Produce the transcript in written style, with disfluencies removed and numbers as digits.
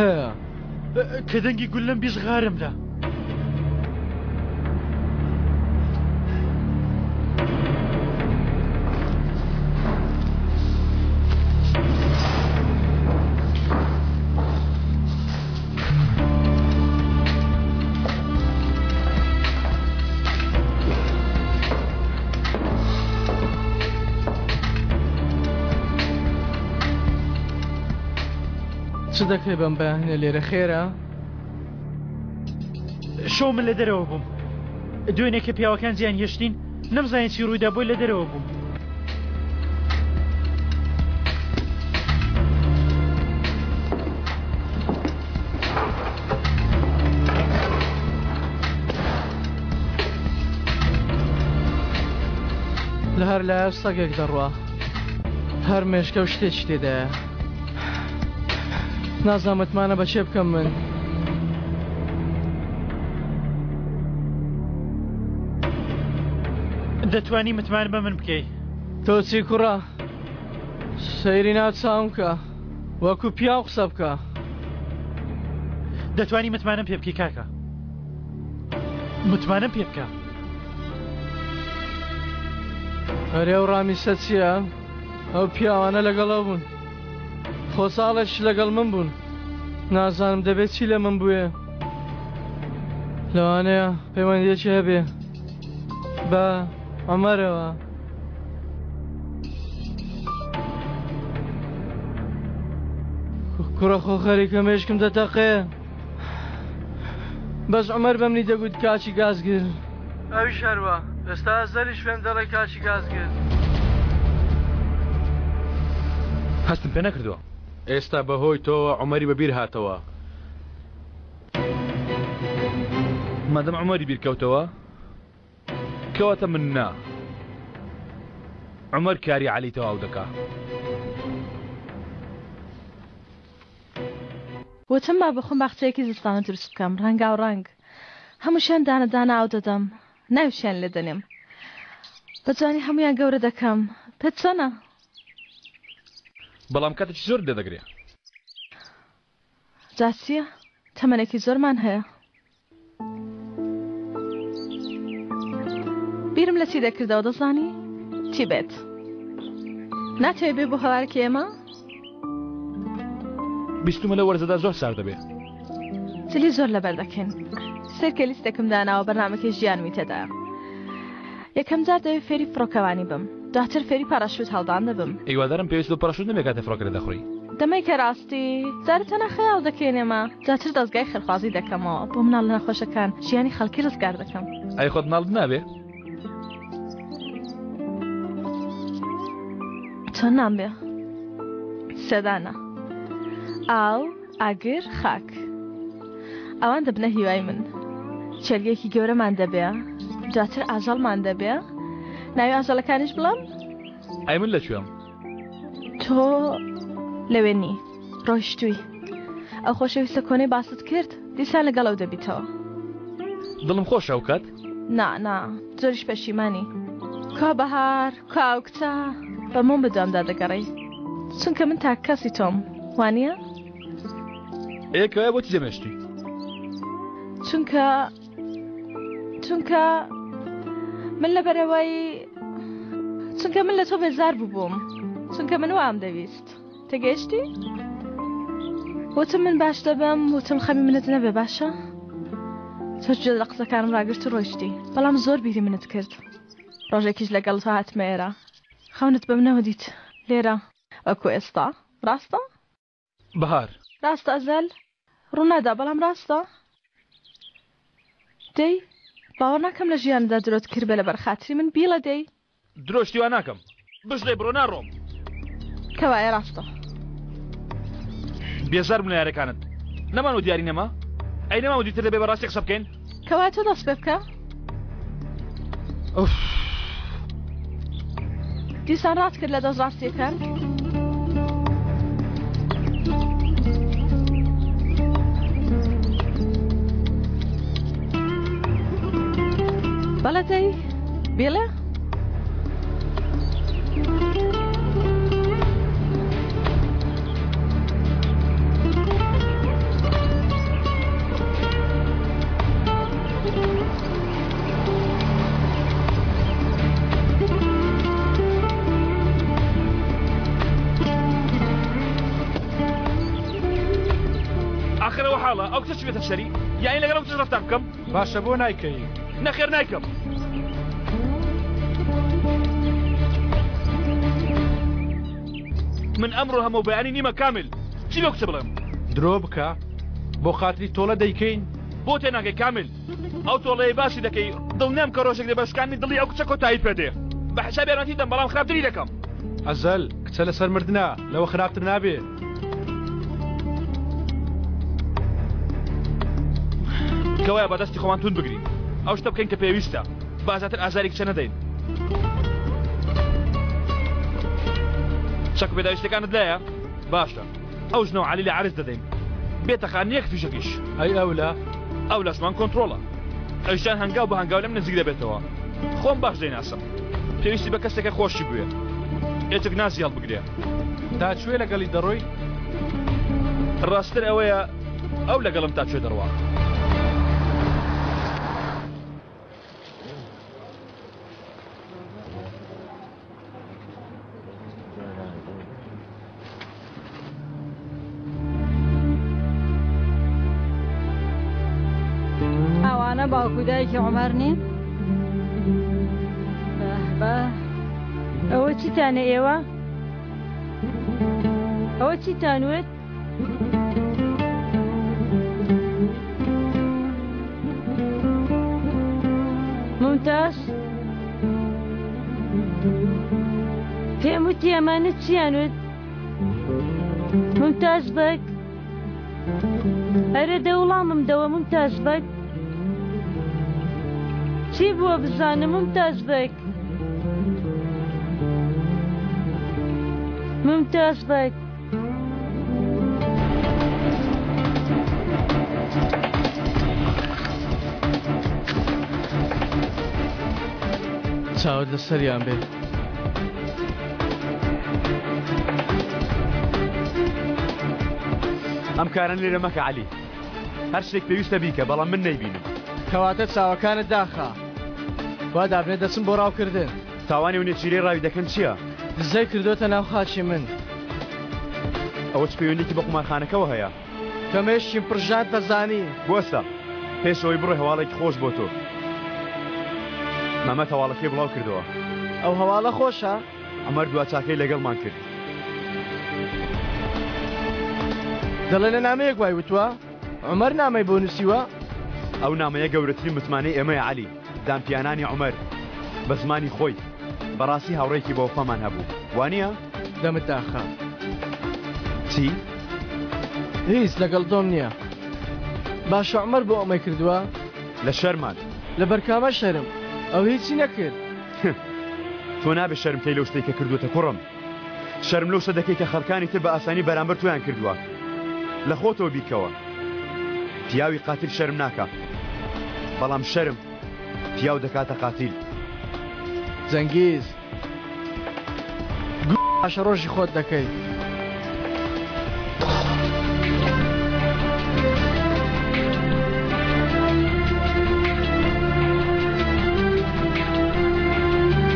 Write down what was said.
هەیە؟ کە دەنگی گوللەم 20 غارمدا. چ دەکەی بەم بەیانە لێرە خێرە؟ شەو من لە دەرەوە بووم دوێنێ کە پیاوەکان جیان هێشتین نەمزانی چی ڕوویدا بۆی لە دەرەوە بووم. لە هەر لایە سەگێک دەڕوا هەر مێشکە و شتێکی تێدایە نازانم متمانە بە چێ بکەم من. دەتوانی متمانە بە من بکەی. تۆ چی کوڕە؟ سەیری ناو چاوم کە وەکو پیاو قسە بکە. دەتوانی متمانەم پێ بکەی کاکە متمانەم پێ بکە. ئەرێ ئەو ڕامیسە چییە؟ ئەو پیاوانە لەگەڵ ئەو بوون خۆ ساڵێکیش لەگەڵ من بوون نازانم دەبێت چی لە من بوێ لەوانەیە پەیوەندیەکی هەبێ بە عمەرەوە کوڕە خۆ خەریکە مێشکم دەتەقێ بەس عمر بەمنی دەگوت کاچی گازگر ئەویش هەروە ئێستا زەریش پێم دەڵێ کاچی گازگر هەستم پێ نەکردووە. ئێستا بەهۆی تۆوە عومەری بەبیر هاتەوە. مادەم عومەری بیر کەوتەوە کەواتە من نا. عومەر کاری عەلی تەواو دەکا. وتم با بەخۆم باخچەیەکی زستانە دروست بکەم ڕەنگاو ڕەنگ هەمووشیان دانە دانە ئاو دەدەم ناویشیان لێ دەنێم بە جوانی هەموویان گەورە دەکەم پێت چۆنە؟ بەڵام کاتێکی زۆرت لێ دەگرێ. جا چییە؟ تەمەنێکی زۆرمان هەیە. بیرم لە چی دەکردەوە دەزانی؟ چی بێت؟ ناتەوێ بێ بۆ هەوارکی ئێمە؟ بیستومە لە وەرزەدا زۆر سارد دەبێ. جلی زۆر لەبەر دەکەین. سەیرکە لیستێکم داناوە بەرنامەکەی ژیانمی تێدایە. یەکەم جار دەوێ فێری فڕۆکەوانی بم. دواتر فێری پاراشوت هەڵدان دەبم. هیوادارم پێویست بە پاراشوت نەبێ کاتێ فڕۆکە لێ دەخوڕی. دەمەی کە ڕاستی جارێ تەنها خەیاڵ دەکەین ئێمە. دواتر دەزگای خێرخوازی دەکەمەوە بۆ مناڵە نەخۆشەکان ژیانی خەڵکی ڕزگار دەکەم. ئەی خۆت مناڵت نابێ؟ چۆن نامبێ؟ سێدانە ئاو ئاگر خاک ئەوان دەبنە هیوای من چێلگێکی گەورەمان دەبێ دواتر ئاژەڵمان دەبێ ناوی ئاژەڵەکانیش بڵم ئەی من لە کوێم؟ تۆ لەوێ نی ڕۆیشتووی ئەو خۆشەویستە کۆنەی باست کرد دیسان لەگەڵ ئەو دەبیتەوە. دڵم خۆشە ئەو کات. نا نا زۆریش پەشیمانی. کوا بەهار کوا ئەو کچە بە مۆم بەدوامدا دەگەڕێی چونکە من تاکە کەسی تۆم وانییە؟ ئێ کەوایە بۆچی جێمهێشتی؟ چونکە چونکە من لەبەرەوەی چونکە من لە تۆ بێزار بووبووم چونکە من وام دەویست. تێگەیشتی؟ وتم من باش دەبم وتم خەمی منت نەبێ باشە تۆش گوێت لە قسەکانم ڕاگرت و ڕۆیشتی بەڵام زۆر بیری منت کرد ڕۆژێکیش لەگەڵ تۆ هاتمە ئێرە خەونت بە منەوە دیت لێرە وەکو ئێستا ڕاستە؟ بەهار. ڕاستە ئەزەل؟ ڕوونادا بەڵام ڕاستە؟ دەی باوەڕ ناکەم لە ژیانتدا درۆت کردبێ لەبەر خاتری من بیڵێ دەی. درۆ شتی وا ناکەم. بشڵێ بڕۆ ناڕۆم. کەوایە ڕاستە. بێزار بووم لە یارەکانت. نەمان و دیاری نەما؟ ئەی نەما و دیتر دەبێ بە ڕاستی قسە بکەین؟ کەوایە تۆ دەست پێ بکە. ئوف. دیسان ڕات کرد لە دەست ڕاستیەکان؟ بەڵێ دەی بێڵێ؟ مەهێڵە ئەو کچە چبێتە سەری یانی لەگەڵ ئەو کچەش ڕەفتار بکەم؟ باشە بۆ نایکەی؟ نەخێر نایکەم. من ئەمڕۆ هەمە و بەیانی نیمە کامل چی لەو کچە بڵێم؟ درۆ بکە بۆ خاتری تۆڵە دەیکەین؟ بۆ تێناگەی کامل ئەو تۆڵەیە باسی دەکەی دڵنیام کە ڕۆژێک دێ بە شکاندنی دڵی ئەو کچە کۆتایی پێ دێ بە حساب یارمەتی دەم بەڵام خراپتری دەکەم. ئەزەل کچە لەسەر مردنە لەوە خراپتر نابێ. کەوایە بە دەستی خۆمان توند بگرین ئەو شتە بکەین کە پێویستە با زیاتر ئازاری کچە نەدەین. چەک و پێداویستەکانت لایە؟ باشە ئەو ژنە و عەلی لە عەرز دەدەین بێتە خان یەک فیشەکیش. ئەی ئەولا؟ ئەولاشمان کۆنتڕۆڵە. ئەویشیان هەنگاو بە هەنگاو لەم نزیک دەبێتەوە. خۆم باش دەیناسم. پێویستی بە کەسێکە خۆشی بوێ. ئێچک نازی هەڵبگرێ. تا کوێ لەگەڵی دەڕۆی؟ ڕاستتر ئەوەیە ئەو لەگەڵم تا کوێ دەڕوا. ئەوانە باوک و دایکی عومەر نین؟ بە ئەوە چیتانە ئێوە؟ ئەوە چیتان وت؟ ممتاز پێم وتی ئەمانە چیان وت؟ ممتاز بەگ ئەرێ دە وڵامم دەوە ممتاز بەگ چی بووە بزانم ممتاز بەگ ممتاز بەگ چاوت لەسەریان بێ. ئەم کارەن لێرە مەکە عەلی هەر شتێک پێویستە بیکە بەڵام من نەیبینم. کەواتە چاوەکانت داخە وا دابنێ دەچم بۆ ڕاوکردن. تاوانی و نێچیرەی ڕاوی دەکەن چییە؟ دزەی کردۆتە ناو خاکی من. ئەوە چ پەیوەندیەکی بە قومارخانەکەوە هەیە؟ کە مێشکیم پڕژاند دەزانی. بوەستە پێش ئەوەی بڕۆی هەواڵێکی خۆش بۆ تۆ. مەمەد هەواڵەکەی بڵاو کردەوە. ئەو هەواڵە خۆشە؟ عومەر دوا چاکەی لەگەڵمان کرد. دەڵێ لە نامەیەک وای وتووە؟ عومەر نامەی بۆ نووسیوە؟ ئەو نامەیە گەورەترین متمانەی ئێمەیە عەلی، دانپیانانی عومەر بە زمانی خۆی. بەڕاستی هاوڕێیەکی بەوەفامان هەبوو، وانییە؟ دەمت داخە. چی؟ هیچ لەگەڵ تۆم نییە. باشە عومەر بۆ ئەمەی کردووە؟ لە شەرمان. لەبەر کامە شەرم؟ ئەو هیچی نەکرد. تۆ نابێ شەرم بکەی لەو شتەی کە کردووتە کوڕم. شەرم لەو شتە دەکەی کە خەڵکانی تر بە ئاسانی بەرامبەر تۆیان کردووە. لە خۆتەوە بیرکەوە. پیاوی قاتیل شەرم ناکا. بەڵام شەرم پیاو دەکاتە قاتیل. جەنگیز گو باشە ڕۆژی خۆت دەکەی.